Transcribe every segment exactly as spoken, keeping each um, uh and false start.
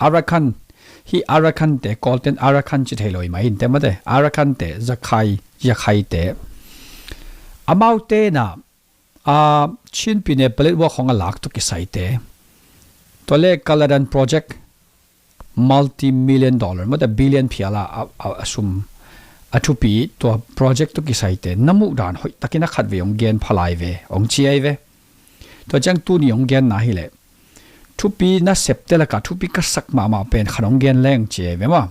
Arakan, hih Arakan te, Kawlten Arakan ci thei lo i mah in te mate, Arakan te, Zakhai, Zakhai te. Amaute na, a, Chin pine paletwa khong a lak tawh kisai te. Tua le Kaladan project, multi-million dollar, mate billion phial a, a, a, a sum, a thupi tua project tawh kisai te. Na muh dan hoih takin a khat ve hong gen pha lai ve, hong ci ai ve. Tua ciang tuni hong genna hi leh. Thupi na septe laka thupi ka sak mahmah pen khat hong gen leng ci ai ve maw.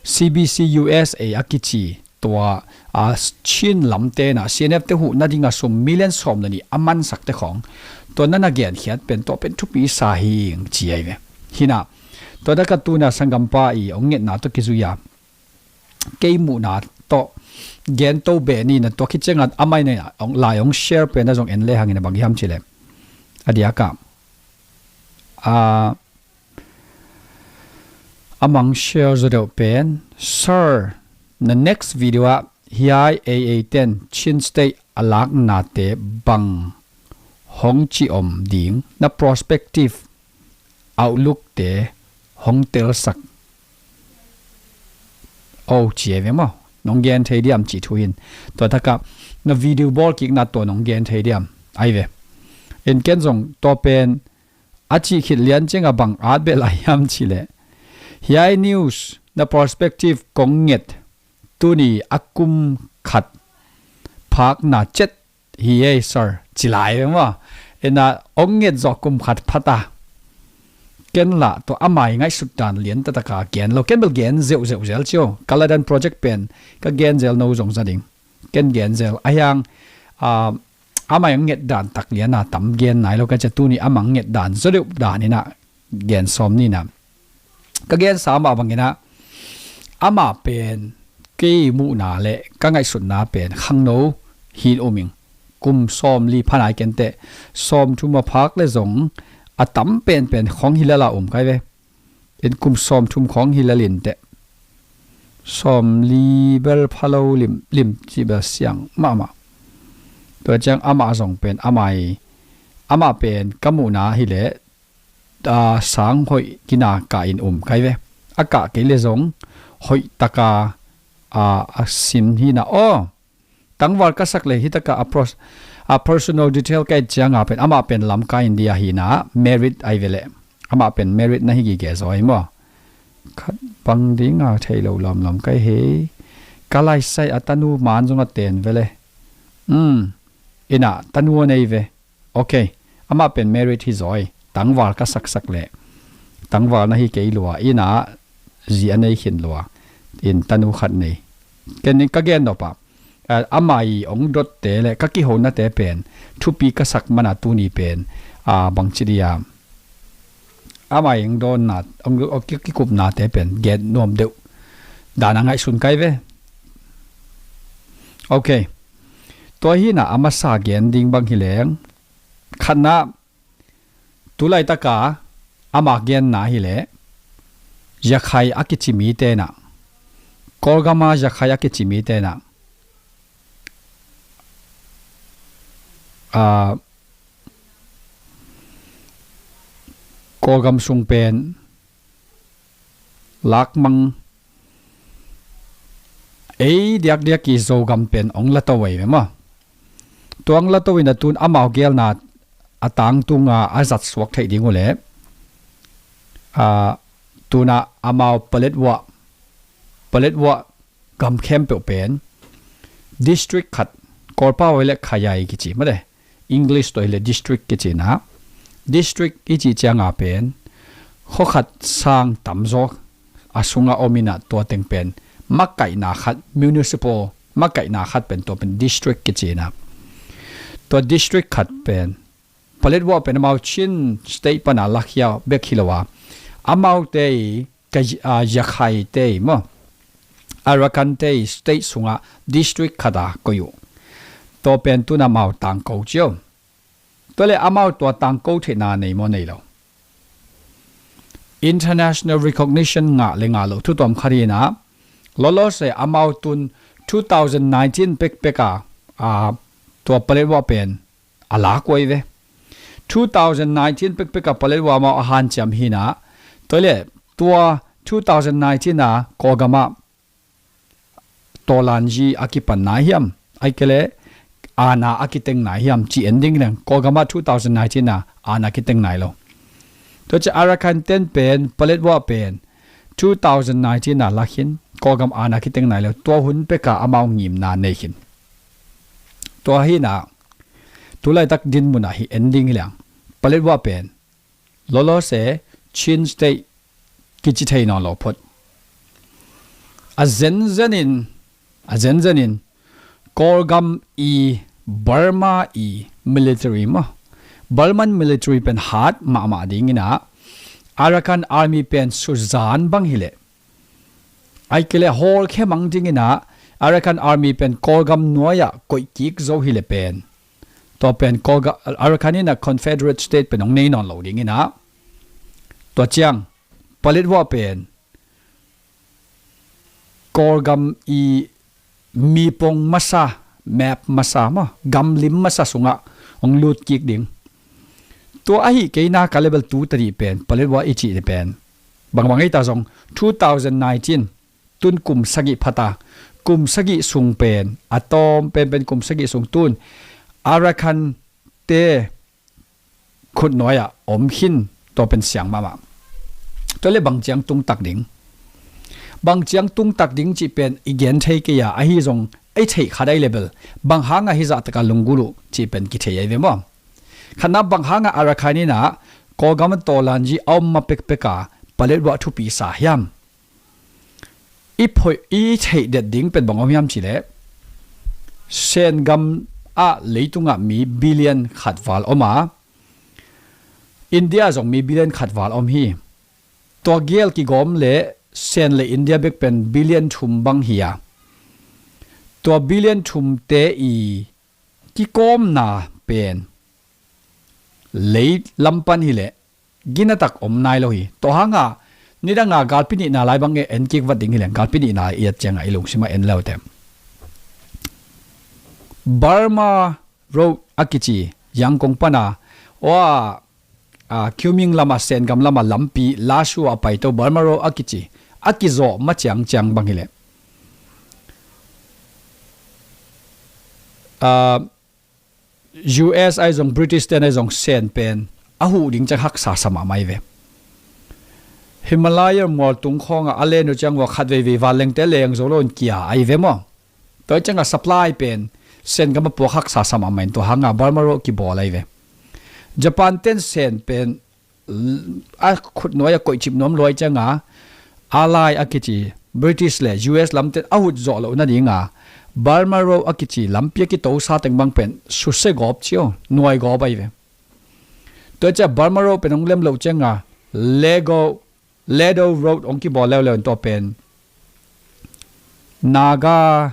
C B C U S A a kici tua, a, Chin lamte na C N F te huh nading a sum million sawm le nih a mansak te khong. Tua na na genkhiat pen tua pen thupi sa hi ing ci ai ve. Hi na, tua daka tuna sanggampa i hong ngetna tawh kizui a. Kei muhna tawh gen to beh ni na tua khit ciangin a mai na hong, lai hong share pen a zong en le hangin a bang hiam ci le. A diaka. A, a mang share zaw deuh pen, Sir, na next video ah hiai A A ten Chin State a laknate bang hong ci om ding, na prospective outlook te hong telsak. O, ci ai ve maw. Nong gen thei diam ci thu hin. Tua taka na video bawl kikna tua nong gen thei diam. Ai ve. In ken zong tua pen a cih khit lian ciang a bang at beh lai hiam ci leh. Hiai news na prospective kong nget tuni a kum khat phakna cet hi ei sir ci lai ve maw. Ina hong nget zawh kum khat phata. Ken lah tua amai ngaihsut dan lian tataka gen lo. Ken bel gen zeuhzeuh zel cio. Kaladan project pen ka gen zel no zong za ding. Ken gen zel. A hiang, ah, amah hong nget dan tak liana tam gen nai lo ka cia tuni amah hong nget dan zaw deuh dan ina gen sawm nina. Ka gensa mah bangina amah pen kei muhna le ka ngaihsutna pen khangno hin um ing. Kum sawm li phanai kenteh sawm thum a phak le zong a tam penpen khong hi lala um kai ve. In kum sawm thum khong hi lalin teh. Sawm li bel phalo lim, lim ci bel siang mahmah. Tua ciang amah zong pen amai, amah pen ka muhna hi leh, a, sang hoih kina kah in um kai ve. A kah kei le zong hoih taka, a, a sim hina aw. Tangval ka sak le hitaka a, pros, a personal detail ka et cianga pen amah pen lamka India hina merit ai ve le. Amah pen merit na hi gige zaw ai maw. Khat bang dinga thei lo lawmlawm kai hei. Ka laisai a tanu man zong a ten ve le. Um, ina tanu a nei ve. Ok, amah pen merit hi zaw ai. Tangval ka saksak le. Tangval na hi kei lua. Ina zi a nei khin lua. In tanu khat nei. Ken in ka gen nop a. Ah, amai hong dotte le ka kihonate pen thupi ka sak mana tuni pen, ah, bangci dia. Amai hong donna, hong, hong ki-, kikupnate pen gen nuam deuh. Dana ngaihsun kai ve. Ok. Tua hina a masa gen ding bang hi leng. Khatna, tulaitaka ama genna hi leh, Yakhai a kici mi tena, Kawlgama Yakhai a kici mi tena, ah, Kawlgam sung pen lakmang ei diakdiak i Zogam pen ong la to ei ve maw. Tuang la to in a tun amau gelna a tangtunga a zat suak theih ding uh leh, ah, tuna amau paletwa, paletwa gam khempeuh pen district khat, Kawlpau hileh khayai kici mate. English tawh hileh district kicina. District i cih cianga pen khua khat sang tamzaw a sunga om inah tua teng pen makaihna khat, municipal makaihna khat pen tua pen district kicina. Tua district khat pen paletwa pen amau Chin state pana lakhia bek hi lo a, amaute i ka, ah, Yakhai te i maw, Arakan te i state sunga district khata koih uh. Tua pen tuna amau tangko cio. Tua le amau tua tangko theihna nei maw nei lo. International recognition ngah le ngah lo thu tuam khat hinah, lawlawse amau tun two thousand nineteen pekpeka, ah, tua paletwa pen a lak uh ei ve. Two thousand nineteen pekpeka paletwa amau a hanciam hinah, Tua le, tua two thousand nineteen a Kawlgam ah tawlanzi a kipan nai hiam, ai ke le ana a kiteng nai hiam, ci en ding leng, Kawlgam ah two thousand nineteen a ana kiteng nai lo. Tua ci Arakan ten pen, Paletwa pen, two thousand nineteen a lakhin, Kawlgam ana kiteng nai lo. Tua hun peka amau ngimna nei khin. Tua hi na, tulaitak din mun ah hi en ding hi leng, Paletwa pen, lolo se, Chin State kici thei nawn lo phot. A zenzen in, a zenzen in, Kawlgam i Burma i military maw, Burman military pen hat mahmah ding in ah, Arakan Army pen suzan bang hi leh, ai ke le hawlkhia mang ding in ah, Arakan Army pen Kawlgam nuai ah koih kik zo hi leh pen, tua pen Kawlga-, Arakan in ah Confederate State pen hong nei nawn lo ding in ah, tua ciang Paletwa pen Kawlgam i mipong masa, map masa maw, gamlim masa sungah hong lut kik ding. Tua ahi kei na ka level tu tadi pen, Paletwa i cih pen, bangbang ei ta zong two thousand nineteen, tun kum sagih phata, kum sagih sung pen, a tawm penpen kum sagih sung tun, Arakan te khutnuai ah om khin, tua pen siang mahmah. Tua le bang ciang tungtak ding, bang ciang tungtak ding cih pen i gen thei kei a, ahi zong ei theih khat ai level, bang hangah hi zahtak a lunggulh uh cih pen kithei ai ve maw. Khatna, bang hangah Arakan in ah Kawlgam ah tawlanzi a om ma pekpek a Paletwa thupi sa hiam? I phoih, i theih det ding pen bang om hiam cih leh, Sen gam ah leitungah mi billion khat val om a, India zong mi billion khat val om hi. Tua gel kigawm le Sen le India bek pen billion thum bang hi a, tua billion thum te i kikawmna pen lei lam pan hi leh ginatak om nai lo hi. Tua hangah nidanga galpi nihna lai bang e en kik vat ding hi leng, galpi nihna i et ciangah i lungsimah en lo te. Burma Road a kici, Yangon pana, wa, a, Kunming lama, Sen gam lama lampi, Lashio a paito Burma Road a kici, a kizawh ma ciangciang bang hi leh, a, U S ai zong, British ten ai zong Sen pen a huh ding ciang haksa sa mahmah ai ve. Himalaya mualtung khawngah a len uh ciang ua khat veivei vanlengte leng zo lo in kia ai ve maw. Tua ciangah supply pen Sen gam a puak haksa sa mahmah in tua hangah Burma Road kibawl ai ve. Japan ten Sen pen a khutnuai a koihcip nuam luai cianga, Ally a kici British le U S lamten a hutzawh loh nadinga Burma Road a kici lampi a kitosa teng bang pen susia gawp cio, nuai gawp ai ve. Tua cia Burma Road pen hong lem loh cianga Lego, Ledo Road hong kibawl leuleu in tua pen Naga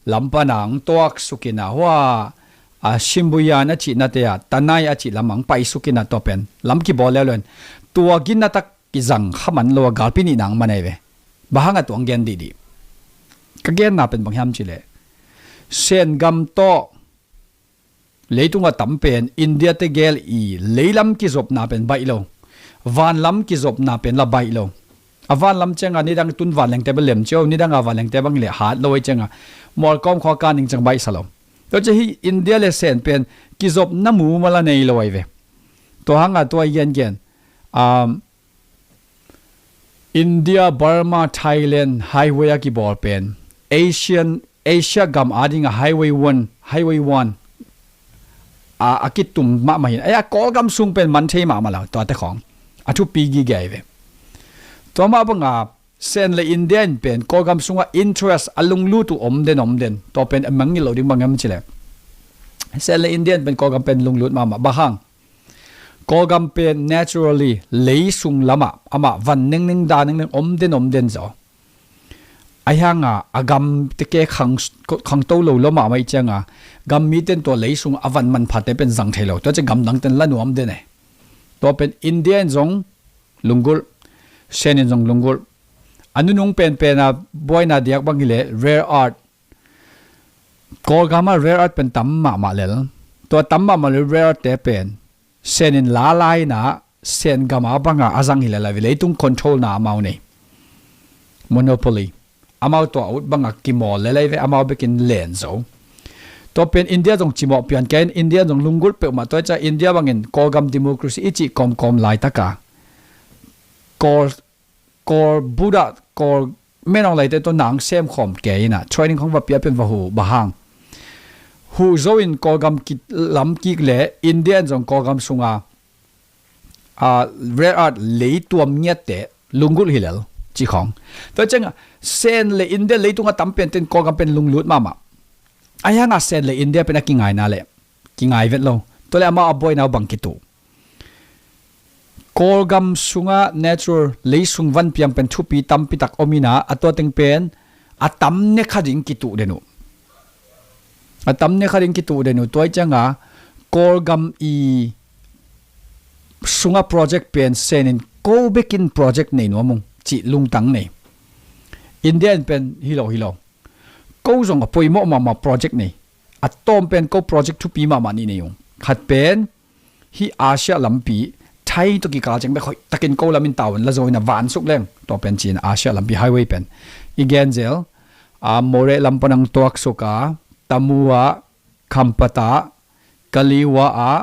lam pana hong tuak sukin a hua, a, Simbuyan a cihnate ah, Tanai a cih lamah hong pai sukin a tua pen lam kibawl leuleu in tua ginnatak kizang kha man lo a galpi nihna hong man ai ve. Bang hangah tua hong gen dihdih? Ka genna pen bang hiam cih leh Sen gam tawh leitungah tam pen India te gel i leilam kizopna pen baih lo, vanlam kizopna pen la baih lo. A vanlam cianga nidang tun vanlengte bang lem cio, nidanga vanlengte bang le hat lo ai cianga mualkawm khua kan ding ciang baihsa lo. Tua cia hi India le Sen pen kizopna mu mala nei lo ai ve. Tua hanga tua i gengen, um, India, Burma, Thailand highway a kibawl pen Asian, Asia gam adinga highway one, highway one a, a kitum mahmah hin. Ai a Kawlgam sung pen man thei mahmah lo, tuate khawng a thupi gige ai ve. Tua mah banga Sen le India in pen Kawlgam sungah interest a lunglut uh om den om den. Tua pen a mangngilh loh ding bang hiam cih leh Sen le India in pen Kawlgam pen lunglut mahmah. Bang hang? Kawlgam pen naturally leisung lamah amah van nengneng da nengneng om den om den zaw. Ahi hanga a gam teke khang, khangto lo lo mahmah ih cianga gam miten tua leisung a van manphate pen zang thei lo. Tua cia gam dangten la nuam den e. Tua pen India in zong lunggulh, Sen in zong lunggulh. A nunung penpen a buaina diak bang hileh rare earth, Kawlgam ah rare earth pen tam mahmah lel. Tua tam mahmah lel rare earth te pen Sen in lala inah Sen gam a banga a zang hi lel a ve, leitung control na amau nei. Monopoly. Amau tua ut banga kimawl lel a ve, amau bekin len zo. Tua pen India zong cimawh pian kei in, India zong lunggulh peuhmah tua i ca India bangin Kawlgam democracy i cih kawmkawm laitaka Kawl, Kawl Buddha, Kawl menawng laite tawh nang semkhawm kei ina training khong va pia pen va hu bang hang. Hu zo in Kawlgam lam kik le India in zong Kawlgam sunga a rare earth lei tuam ngiatte lunggulh hi lel ci khong. Tua cianga Sen le India leitung a tam pen ten Kawlgam pen lunglut mahmah. A hianga Sen le India pen a kingaina le kingai vet lo. Tua le amau a buaina uh bang kitu. Kawlgam sunga natural lei sung van piang pen thupi tampi tak om ina a tua teng pen a tam ne kha ding kitu den uh. A tam ne kha ding kitu den uh tua i cianga Kawlgam i sunga project pen Sen in ko bekin project nei nuam ung cih lungtang nei. India in pen hi lo hi lo. Ko zong a poimawh mahmah project nei. A tawm pen ko project thupi mahmah nih nei ung. Khat pen hi Asia lampi Thai tawh kikal ciang bek hoih takin ko lamin tavuan la zo ina vansuk leng tua pen ci-in Asia lampi highway pen i gen zel. A Moreh lam pan ang tuaksuk a Tamu ah, Khampat ah, Kaliwa ah,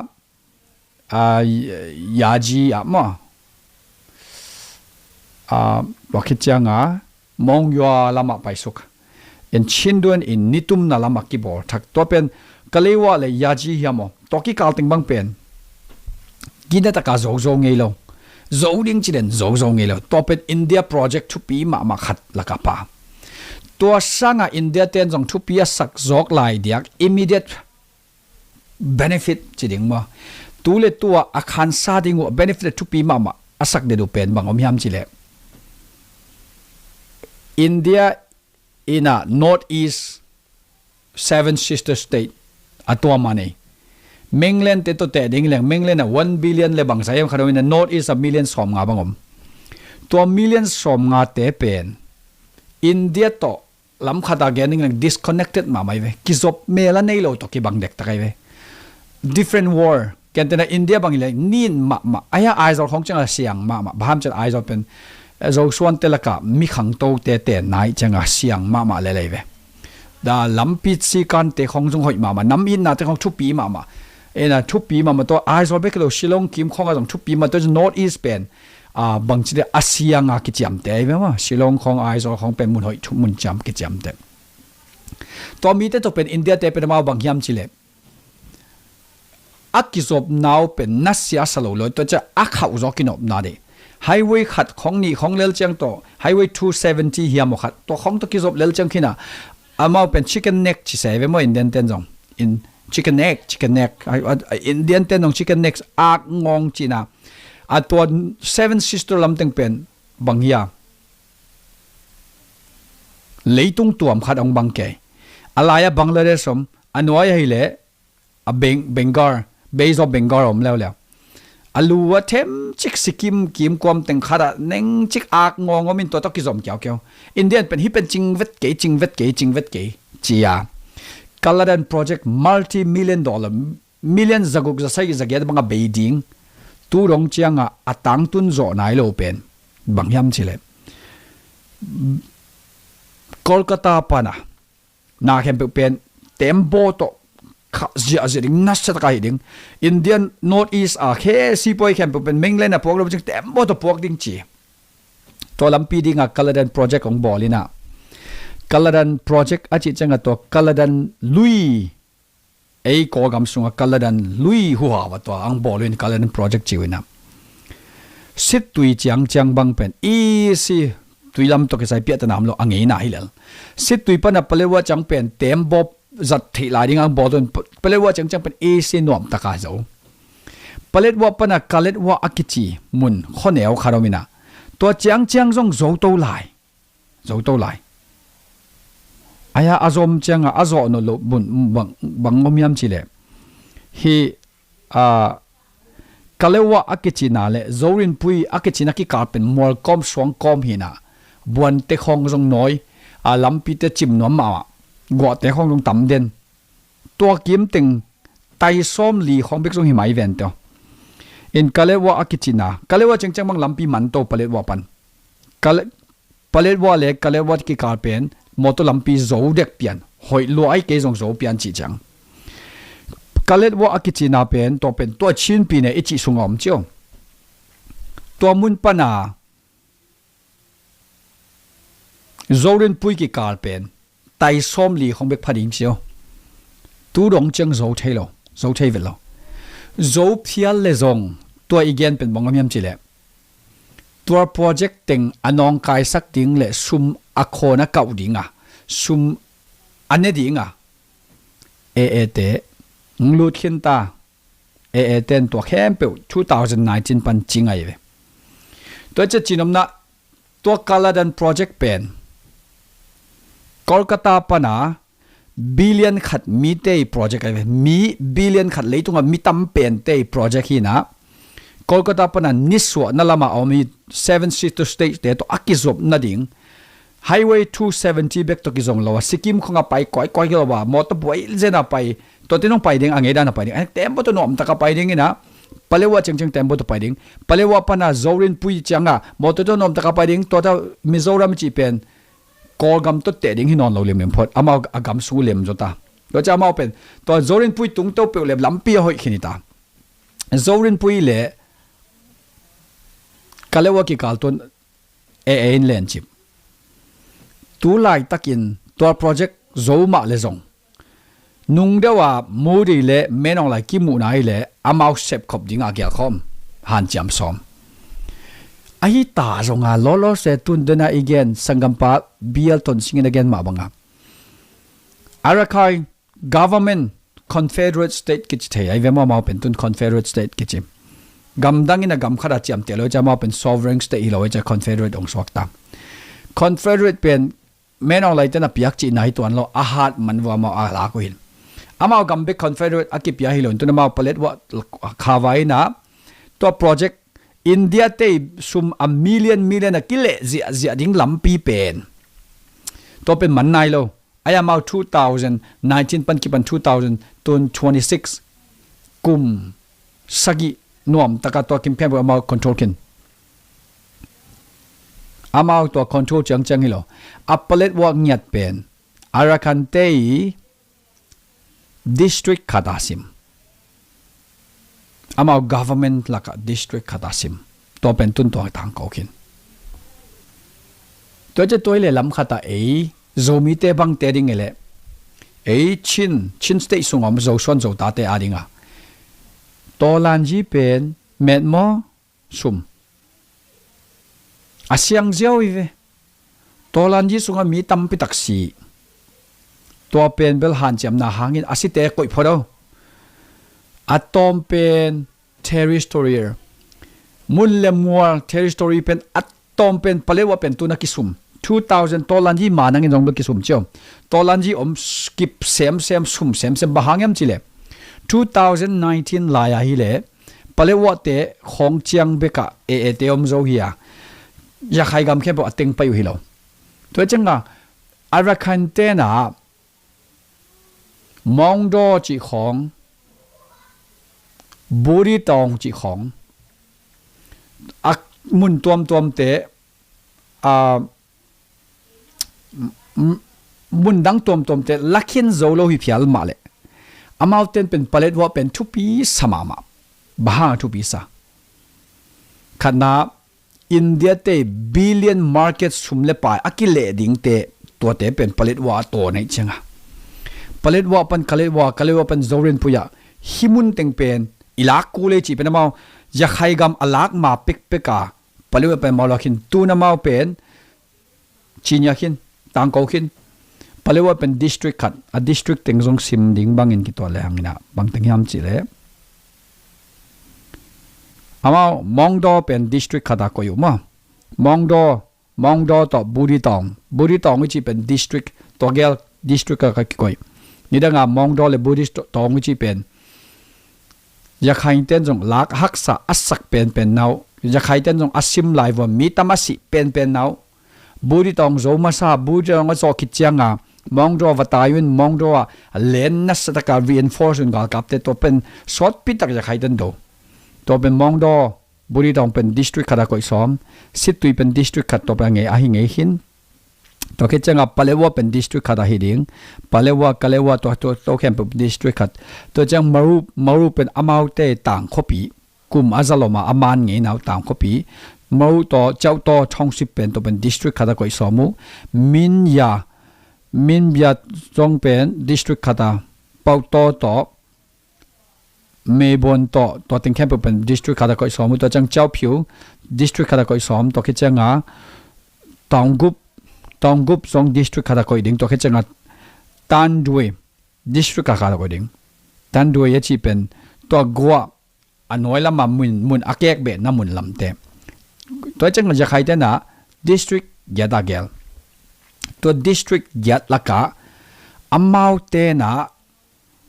a Yaji ah maw, a tua khit cianga Mawngynwa lamah paisuk in Chindwin in nitumna lamah kibawl thak tua pen Kaliwa le Yaji hiam aw tua kikal teng bang pen gina taka zozo ngei lo. Zo ding ci den zozo ngei lo. Tua pen India project thupi mahmah khat laka pa. Tua sanga India ten zong thupi a sak zawk lai diak immediate benefit ci ding maw? Tu le tua a khansa ding uh benefit a thupi mahmah a sak den uh pen bang om hiam cileh India ina North East Seven Sister State a tuam a nei. Mainland te tawh teh ding leng mainland a one billion le bangsa hiam khat om ina North East a million sawmnga bang om. Tua million sawmnga te pen India tawh lam khata gen ding leng disconnected mahmah i ve. Kizop mel a nei lo tawh kibang dektak ai ve. Different world. Kentena India bang i le nin mahmah. Aia Aizawl khong cianga siang mahmah. Baham cian Aizawl pen Zosuan te laka mi khangto te ten nai cianga siang mahmah lelei ve. Da lampi sikante khong zong hoih mahmah. Nam itna te khong thupi mahmah. Ena thupi mahmah tawh Aizawl bek lo Shillong kim khonga zong thupi mah tawh North East pen a bangci le a sianga kiciamte ai ve maw? Shillong khong Aizawl khong pen mun hoih thu mun ciam kiciamte. Tua mite tawh pen India te pen amau bang hiam cileh a kizopna uh pen nasia sa lo lo tua cia a khauh zaw kinopna dih. Highway khat khong nih khong lel ciang tawh highway two seventy hiam aw khat tua khong tawh kizop lel ciang khina amau pen chicken neck ci se ve maw Indian ten zong in chicken neck chicken neck Indian ten zong chicken neck ak ngawng cina a tua Seven Sister lamteng pen bang hia leitung tuam khat hong bang kei. A lai-a Bangladesh om a nuai ahi leh a Bengal Bay of Bengal om leuleu. A lu a themcik Sikkim kimkuam teng khatah nengcik ak ngawng om in tua tawh kizom kiaukeu. Indian pen hih pen cingvet kei cingvet kei cingvet kei cia. Kaladan project multi million dollar million zaguk zasai zagiat banga bei ding tu dong cianga a tangtun zawh nai lo pen bang hiam cileh Kolkata pana na khempeuh pen tembaw tawh khah ziahziah ding nasia taka hi ding. Indian North East a khe sipawi khempeuh pen mainland a puak lo cing tembaw tawh puak ding ci. Tua lampi dinga Kaladan project hong bawl ina Kaladan project a cih cianga tua Kaladan lui ei Kawlgam sunga Kaladan lui huhau a tua ang bawl in Kaladan project ciu ina sittui ciangciang bang pen isi tuilam tawh kisai piahtanam lo a ngeina hi lel. Sittui pana Paletwa ciang pen tembaw zat theih lai ding ang bawl in Paletwa ciangciang pen isi nuamtaka zo. Paletwa pana Kaletwa a kici mun khuaneu khat om ina tua ciangciang zong zo to lai. Zo to lai. Aia a zom cianga a zawh no lo bun bang om hiam cileh hi a Kalewa a kicina le Zorinpui a kicina kikal pen mualkawm suangkawm hina buante khawng zong nawi a lampite cim nuam mahmah guahte khawng zong tam den. Tua kim teng tai sawm li khawng bek zong hi mai ven teo. In Kaletwa a kicina, Kaletwa ciangciang bang lampi man to Paletwa pan. Kale-, Paletwa le Kaletwa kikal pen motor lampi zo dek pian, hoih lua ai kei zong zo pian cih ciang. Kaletwa a kicina pen, tua pen, tua Chinpi ne i cih sunga om cio. Tua mun pana Zorinpui kikal pen tai sawm li khong bek pha ding cio. Tu dong ciang zo thei lo, zo thei vet lo. Zo phial le zong tua i gen pen bang om hiam cileh, tua project teng a nawngkaisak ding le sum a khawn a kauh dinga, sum a ne dinga A A te ng lut khin ta. A A ten tua khempeuh two thousand nineteen pan ci ngai ve. Tua cia cinomna tua Kaladan project pen Kolkata pana billion khat mi tei project ai ve. Mi billion khat leitunga mi tam pen tei project hina Kolkata pana nisuahna lama a om hi. Seven Sister State te to a kizopna ding Highway two seventy bek to kizong lo a, Sikkim khong a pai koikoi lo a, motor buai zen a pai, tua te nong pai ding, a ngei dan a pai ding, a tempo to nuam taka pai ding ina, Paletwa ciangciang tempo to pai ding, Paletwa pana Zorinpui cianga motor to nuam taka pai ding, tua ta Mizoram ci pen Kawlgam to teh ding hi nawn lo limlim phot, amau a gam su lem zo ta. Tua cia amau pen tua Zorinpui tung to peuh le lampi a hoih khin hi ta. Zorinpui le Kaletwa kikal tun A A in lencip. Tu laitakin tua project zo mah le zong nung deuh a Modi le Min Aung Hlaing kimuhna hi le amau sepkhop dingah a gelkhawm hanciam sawm. Ahi ta zonga lawlaw se tun dena i gen sanggampa bial ton singin a gen mah banga Arakan government Confederate State kici thei ai ve maw, amau pen tun Confederate State kici. Gamdangin a gam khat a ciamteh lo i cia amau pen sovereign state hi lo i cia Confederate ong suak ta. Confederate pen Min Aung Hlaing ten a piak cihna hi tuan lo, a hat man vua amau a lak uh hin. Amau gam bek Confederate a kipia hi lo in tun amau Paletwa khavai ina tua project India tei sum a million million a kileh ziahziah ding lampi pen tua pen man nai lo. Ai amau two thousand nineteen pan kipan two thousand twenty-six kum sagih nuam taka tua kim khempeuh amau control khin. Amau tua control ciangciang hi lo. A Paletwa ngiat pen Arakan tei district khat a sim. Amau government laka district khat a sim. Tua pen tun tua tangko khin. Tua cia tuai le lam khat a ei Zomite bangte ding ele ei Chin, Chin State sung om Zosuan Zotate a dinga Tawlanji pen metmaw sum a siang ziau hi ve. Tawlanji sunga mi tampi tak si. Tua pen bel hanciamna hangin a site koih phot o. A tawm pen territorial, mun le mual territory pen a tawm pen Paletwa pen tuna kisum. Two thousand Tawlanji manangin zong bel kisum cio. Tawlanji om kip semsem, sum semsem, bang hang hiam cile two thousand nineteen lai-a hile Paletwa te khawng ciang bekah A A te om zo hi a, Yakhai gam khempeuh a teng pai uh hi lo. Tua cianga Arakan tena Mawngdaw cih khawng, Buri Tawng cih khawng, a mun tuamtuamte, a m-, m-, mun dang tuamtuamte lakhin zo lo hi phial mah leh amau ten pen Paletwa pen thupi sa mahmah. Bang hang a thupi sa? Khatna, India te billion market sum le pai a kileh dingte tuate pen Paletwa a tawn aih cianga Paletwa pan Kaletwa, Kaletwa pan Zorinpui ah hih mun teng pen i lak kul ei cih pen amau Yakhai gam a lak ma pekpek a Paletwa pen amau lakhin tun amau pen cinia khin, tangko khin. Paletwa pen district khat, a district teng zong sim ding bangin kituah le hangina bang teng hiam cih le amau Mawngdaw pen district khat a koih uh maw. Mawngdaw, Mawngdaw tawh Buri Tawng, Buri Tawng i cih pen district, tua gel district a ka kikoih. Nidanga Mawngdaw le Buri Tawng i cih pen Yakhai ten zong lak haksa a sak penpen nau, Yakhai ten zong a sim lai vua mi tam a sih penpen nau. Buri Tawng zo masa, Buri Tawng a zawh khit cianga Mawngdaw va tai un, Mawngdaw a len nasa taka reinforce un galkapte tua pen sawtpi tak Yakhai ten do. Tua pen Mawngdaw, Buri Taung pen district khat a koih sawm, Sittui pen district khat tua pen a ngei ahi ngei khin. Tua khit cianga Paletwa pen district khat ahi ding. Paletwa, Kalewa tua, tua, tua khempeuh district khat. Tua ciang Maru, Maru pen amaute tang khuapi. Kum a zalom a a man ngei nau tang khuapi. Maru tawh Chauto Township pen tua pen district khat a koih sawm uh. Minya, Minbya zong pen district khat a. Pauto tawh Meibon tawh, tua teng khempeuh pen district khat a koih sawm uh, tua ciang Kyaukphyu district khat a koih sawm, tua khit cianga Taungguk, Taungguk zong district khat a koih ding, tua khit cianga Tandwe district khat a koih ding. Tandwe a cih pen tua gua a nuai lama mun, mun a kek behna mun lamte. Tua cianga Yakhaite na district giat a gel. Tua district giat laka amaute na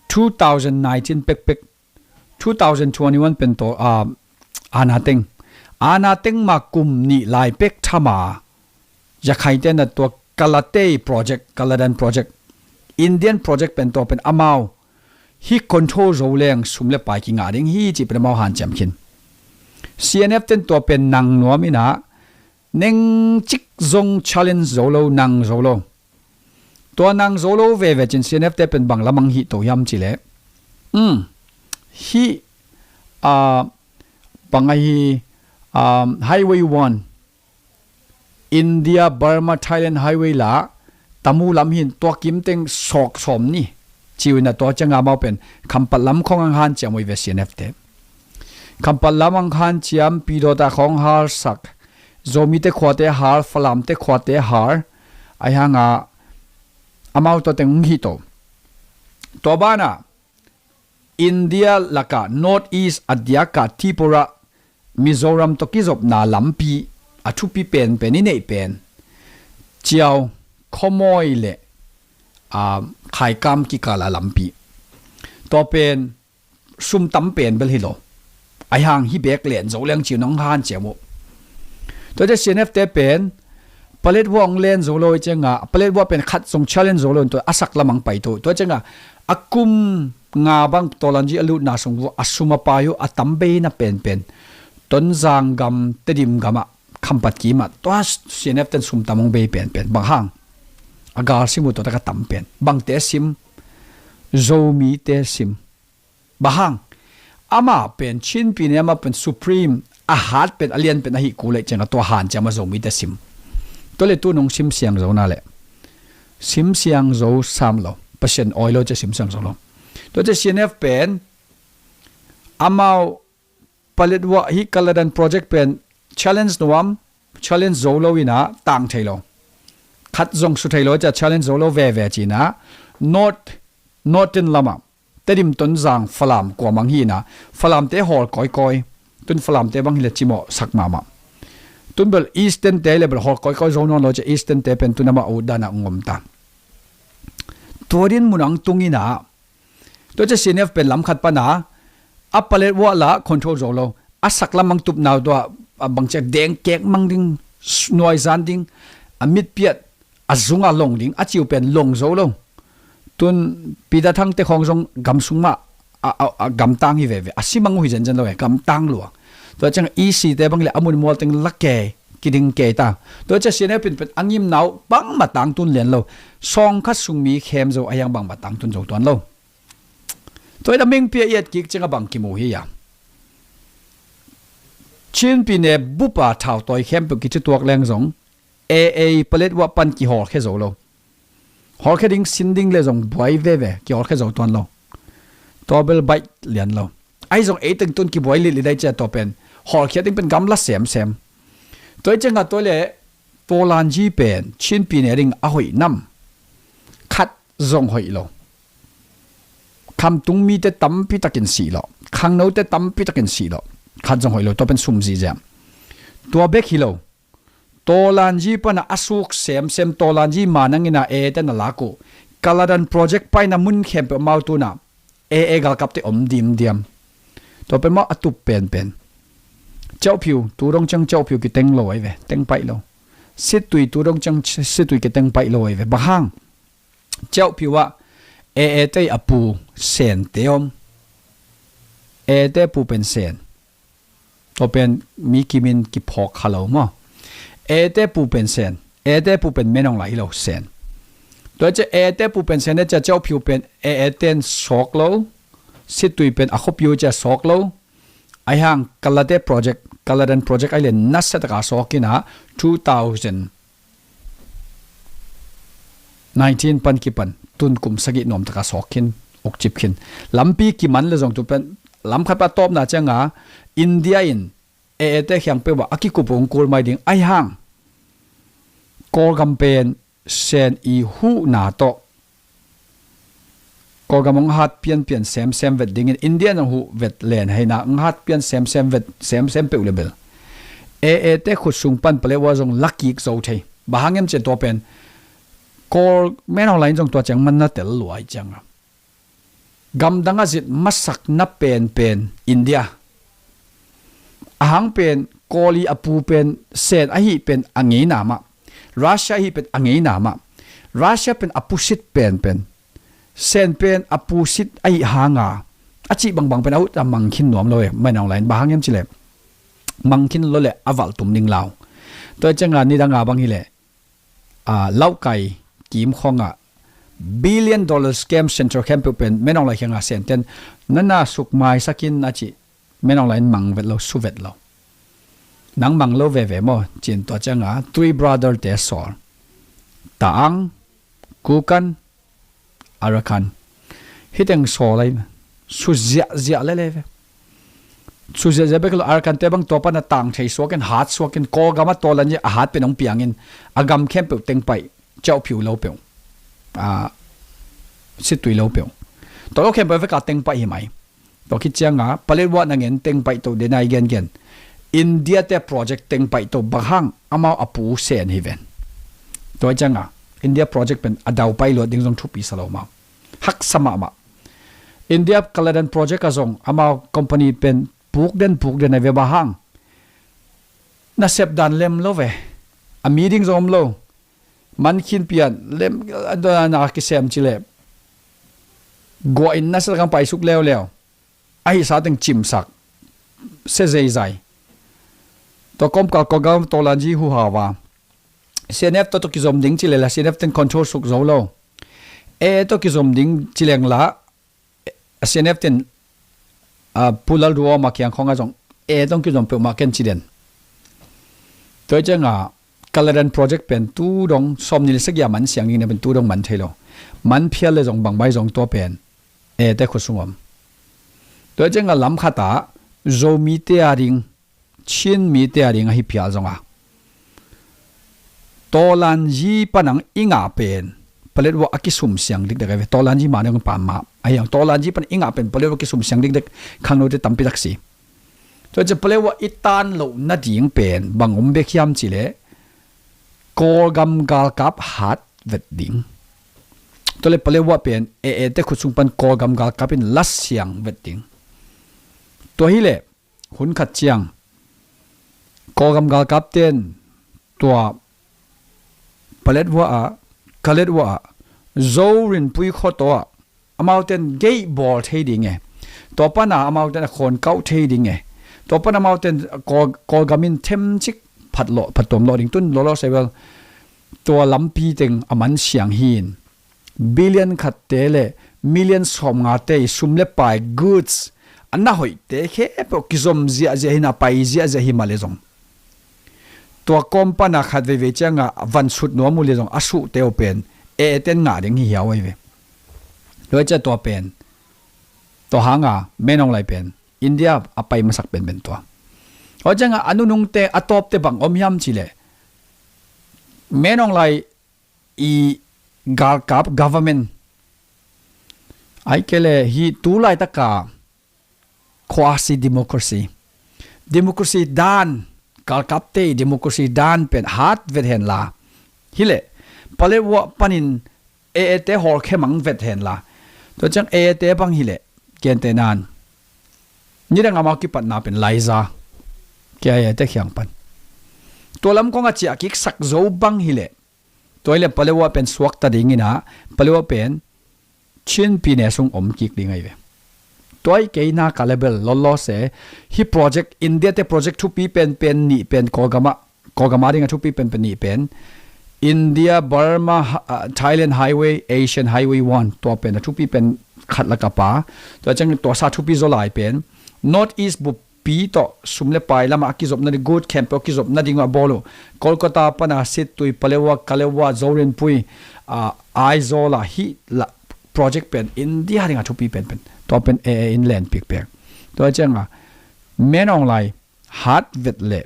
two thousand nineteen pekpek, two thousand twenty-one pen tawh, ah, ana teng. Ana teng ma kum nih lai pek thama Yakhaite na tua Kalatei project, Kaladan project, Indian project pen tua pen amau hi control zo leng sum le pai kingah ding hi cih pen amau hanciam khin. C N F ten tua pen nang nuam ina, neng cik zong challenge zo lo, nang zo lo. Tua nang zo lo veve cin C N F te pen bang lamang hi to hiam ci le. Um, hi, ah, bang ahi, um, Highway one, India, Burma, Thailand Highway la, Tamu lam hin tua kim teng sawk sawm ni. Ciu ina tua cianga mau pen Khampat lam khong ang hanciam uh hi ve C N F te. Khampat lam ang hanciam, Pidawta khong harsak, Zomite khuate har, Falamte khuate har, ahi hanga amau tua teng hong hi to. Tua bana India laka North East a diaka Tripura, Mizoram tawh kizopna lampi a thupi penpen i neih pen Ciau, Khuamawi le, ah, Khaikam kikala lampi. Tua pen sum tam pen bel hi lo. Ahi hang hi bek len zo leng ciu nong hanciam uh. Tua te C N F te pen Paletwa hong len zo lo i cianga, Paletwa pen khat zong challenge zo lo in tua a sak lamang pai to. Tua cianga a kum nga bang Tawlanji a lutna sung vua a sum a pai uh a tam beina penpen Tonzang gam, Tedim gamah, Khampat kimah tua C N F ten sum tam hong bei penpen. Bang hang? A gal sim uh tua taka tam pen. Bangte sim? Zomite sim. Bang hang? Ama pen Chin pi ne ama pen supreme, a hat pen, a lian pen ahi kul leh cianga tua hanciam a Zomite sim. Tua le tu nong sim siang zo na le. Sim siang zo sam lo. Pasian awi lo cia sim siang zo lo. Tua cia C N F pen amau Paletwa hi Kaladan project pen challenge nuam, challenge zo lo ina tang thei lo. Khat zong su thei lo cia challenge zo lo veve cina North, Northern lama Tedim, Tonzang, Falam kuamang hi ina Falamte hawl kawikawi. Tun Falamte bang hi le cimawh sak mahmah. Tun bel Eastern te le bel hawl kawikawi zo nawn lo cia Eastern te pen tun amah ut dana ngom ta. Tua din mun ang tung ina tua cia C N F pen lam khat pana a Paletwa la control zo lo. A sak lamang tup nau tua a bang cia deng kek mang ding, nuaizan ding, a mitpiat a zunga long ding a ciu pen long zo lo. Tun Peter Thang te khong zong gam sung mah a, a, a gamtang hi veve. A simang uh hi zenzen lo e, gamtang lua. Tua ciang E C te bang le a mun mual teng la kei, kiding kei ta. Tua cia C N F pen pen a ngim nau bang matang tun lian lo. Sawng khat sung mi khem zo a hiang bang matang tun zo tuan lo. Tua ina mingpia iat kik cianga bang kimu hi a. Chin pi ne bupa thau tawi khempeuh kici tuak leng zong A A Paletwa pan kihawlkhe zo lo. Hawlkhe ding sin ding le zong buai veve, kihawlkhe zo tuan lo. Tua bel baih lian lo. Ahi zong ei teng tun kibuai lili dai cia tua pen hawlkhiat ding pen gamla semsem. Tua i cianga tua le Tawlanji pen Chin pi ne ding a hoih nam. Khat zong hoih lo. Khamtung mite tampi takin sih lo. Khangnote tampi takin sih lo. Khat zong hoih lo. Tua pen sum zihziam. Tua bek hi lo. Tawlanji pana a suk semsem Tawlanji manang ina A A te na lak uh. Kaladan project paina mun khempeuh mau tuna A A galkapte om dimdiam. Tua pen mau a tup penpen. Chauhphiu, tu dong ciang Chauhphiu kiteng lo ai ve, teng paih lo. Sittui, tu dong ciang Sittui kiteng paih lo ai ve. Bang hang? Chauhphiu ah A A te a pu Sente om. A A te pu pen Sen. Tua pen mi kimin kiphawk kha lo maw? Ete pu pen Sen, Ete pu pen Min Aung Hlaing hi lo Sen. Tua cia Ete pu pen Sen, cia Kyaw Phiu pen Ete in sawk lo, Situi pen a khuapi uh cia sawk lo. Ahi hang Kalate project, Kaladan project ahi le nasia taka sawk in a, two thousand nineteen pan kipan tun kum sagih nuam taka sawk khin, uk cip khin. Lampi kiman le zong tu pen lam khat pa tawpna cianga India in Ete khiang peuh ah a kikup ung kul mai ding ahi hang Kawlgam pen Sen i huhna tawh Kawlgam hong hat pianpian semsem vet dingin India in hong huh vet len heina hong hat pian semsem vet semsem peuh le bel Ete khut sung pan Paletwa zong lakik zo thei. Bang hang hiam cih leh tua pen Kawl, Min Aung Hlaing zong tua ciang man na tel lua hi cianga gamdang a zit masak na penpen India. A hang pen Kawl i a pu pen Sen ahi pen a ngeina mah, Russia ahi pen a ngeina mah. Russia pen a pusit penpen, Sen pen a pusit ahi hanga a cih bangbang pen a ut a mang khin nuam lo e. Min Aung Hlaing bang hang hiam cih leh mang khin lo le a valh tum ding lau. Tua cianga nidanga bang hi leh a, Laukai kim khawngah billion dollar scam center khempeuh pen Min Aung Hlaing khiangah Senten nana suk maisak in a cih. Min Aung Hlaing in mang vet lo, su vet lo. Nang mang lo veve maw? Cin tua cianga three brother te sawl, Taang, Kukan, Arakan. Hiteng sawl ahi, su ziahziah lele ve. Su ziahziah bek lo, Arakan te bang tua pana tang thei suakin, hat suakin, Kawlgam a tawlan hi a hat pen hong piangin a gam khempeuh teng paih, Kyaw Phiu lo peuh, a, Situi lo peuh, tua lo khempeuh veka teng paih hi mai. Tua khit cianga Paletwa na ngen teng paih to dena i gengen India te project teng paih to bang hang amau a pu Sen hi ven. Tua cianga India project pen a dau paih luat ding zong thupi sa lo mau. Haksa mahmah. India Kaladan project a zong amau company pen puk den puk den a ve bang hang na sep dan lem lo ve. A mi ding zong om lo. Man khin pian lem, a dona na kisem ci le guah in na sa kang paisuk leuleu. Ahi sa teng cimsak se zeizai. Tua kawmkal Kawlgam tawlan hi huhau a, C N F tawh tawh kizom ding ci le la C N F teng control suk zo lo. E tawh kizom ding ci leng la, a C N F ten, a, Pu Lalduhoma kiang khawngah zong e tawh kizom peuhmah ken ci den. Tua cianga Kaladan project pen tu dong sawmnih le sagih a man siang ding na pen tu dong man thei lo. Man phial le zong bang bai zong tua pen e te khut sung om. Tua cianga lam khatah Zomite a ding, Chin mite a ding ahi phial zonga tawlan hi panang i ngah pen Paletwa a kisum siang dikdek ahi ve. Tawlan hi mah dong pam mah ahi ang. Tawlan hi pan i ngah pen Paletwa kisum siang dikdek, khangnote tampi tak si. Tua ciah Paletwa i tan loh nading pen bang om bek hiam ci le Kawlgam galkap hat vet ding. Tua le Paletwa pen e e te khut sung pan Kawlgam galkap in lasiang vet ding. Tua hi le hun khat ciang Kawlgam galkap ten tua Paletwa ah, Kaletwa ah, Zo rinpui khuataw ah amauten gei bawl thei ding e. Tua pana amauten a khawn kauh thei ding e. Tua pana amauten Kawl, Kawlgam in themcik phat lawh, phat tuam lawh ding tun lawlaw sei bel tua lampi teng a man siang hi in billion khatte le million sawmngate i sum le pai goods a na hoihte khempeuh kizom ziahziah hi na pai ziahziah hi mah le zong tua kawm pana khat veivei cianga van sut nuam uh le zong a suhte uh pen e ten ngah ding hi hiau ahi ve. Tua ciah tua pen tua hanga Min Aung Hlaing pen India a pai masak penpen tua. Tua cianga a nunungte a tawpte bang om hiam ci le Min Aung Hlaing i galkap government ai ke le hi tu laitaka quasi democracy, democracy dan, galkapte i democracy dan pen hat vet hen la hi le Paletwa panin e e te hawlkhe mang vet hen la. Tua ciang e e te bang hi le gente nan nidang amau kipatna pen laiza kia e e te khiang pan tua lam kong a ciah kik sak zo bang hi le tua hi le Paletwa pen suakta dingin a Paletwa pen Chin pi ne sung om kik ding ahi ve. Tua i kei na ka level lolo se, hi project, India te project thupi pen pen nih pen Kawlgam ah, Kawlgam a ding a thupi pen pen nih pen, India, Burma, ha- ah, Thailand Highway, Asian Highway one, tua pen a thupi pen khat lak a pa. Tua ciang tua sa thupi zaw lai pen North East bup pi tawh sum le pai lamah a kizopna ding, good camp peuh kizopna ding a bawl uh. Kolkata pana Sittwe, Paletwa, Kalewa, Zorinpui, ah, Aizawl ah hi la project pen India ding a thupi pen pen. Tua pen A A in len pikpek. Tua ciang a, Min Aung Hlaing hat vet le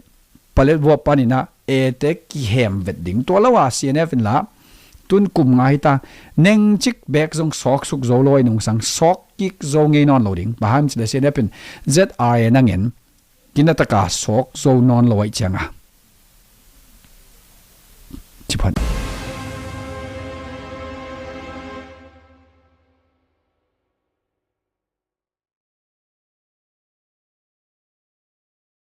Paletwa panin a A te kihem vet ding. Tua lo a C N F in la tun kum nga hi ta, nengcik bek zong sawk suk zo lo a i nungsang, sawk kik zo ngei nawn lo ding. Bang hang hiam cih leh C N F in Z R A nang en, kina taka sawk zo nawn lo a i ciang a. Ci phan.